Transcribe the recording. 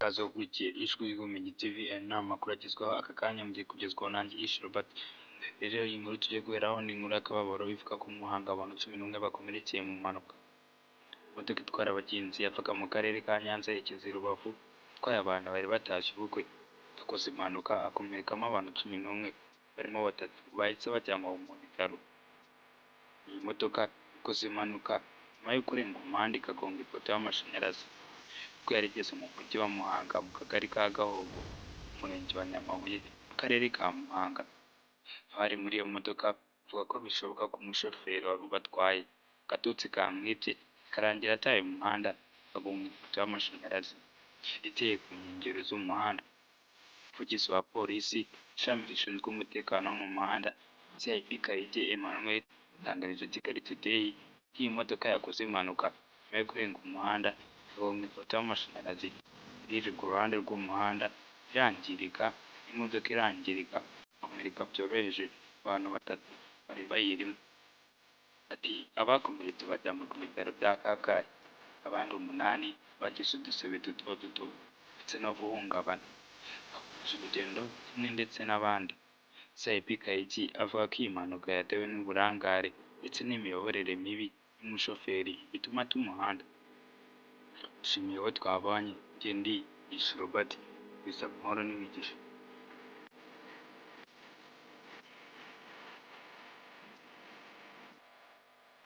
Ikaze ukurikiye Ijwi ry'Ubumenyi TV, aya ni amakuru agezweho aka kanya mugiye kugezwaho nanjye Ishi Robert. Rero iyi nkuru tugiye guheraho ni inkuru y'akababaro ivuga ko mu Muhanga abantu 11 bakomerekeye mu mpanuka. Imodoka itwara abagenzi yavaga mu karere ka Nyanza yerekeza i Rubavu, itwaye abantu bari batashye ubukwe, yakoze impanuka hakomerekamo abantu 11, barimo batatu bahise bajyanwa mu bitaro. Iyi modoka ikoze impanuka nyuma yo kurenga umuhanda ikagonga ipoto y'amashanyarazi, ubwo yari igeze mu mujyi wa Muhanga mu kagari ka Gahogo, umurenge wa Nyamabuye, mu karere ka Muhanga. Abari muri iyo modoka bavuga ko bishoboka ko umushoferi wari ubatwaye agatotsi kamwibye bikarangira ataye umuhanda akagonga ipoto y'amashanyarazi iteye ku nkengero z'umuhanda. Umuvugizi wa polisi ishami rishinzwe umutekano wo mu muhanda CIP Kayigi Emmanuel yatangarije Kigali Today ko iyi modoka yakoze impanuka nyuma yo kurenga umuhanda ikagonga ipoto y'amashanyarazi iri ku ruhande rw'umuhanda irangirika, imodoka irangirika hakomereka byoroheje abantu batatu bari bayirimo. Ati “Abakomeretse bajyanwe ku bitaro bya Kabgayi, abandi umunani bagize udusebe duto duto ndetse no guhungabana, bakomeje urugendo kimwe ndetse n'abandi.” CIP Kayigi avuga ko iyi mpanuka yatewe n'uburangare ndetse n'imiyoborere mibi y'umushoferi bituma ata umuhanda. Nshimiye uwo twabanye, njye ndi Ishi Robert, mbifuriza amahoro n'imigisha.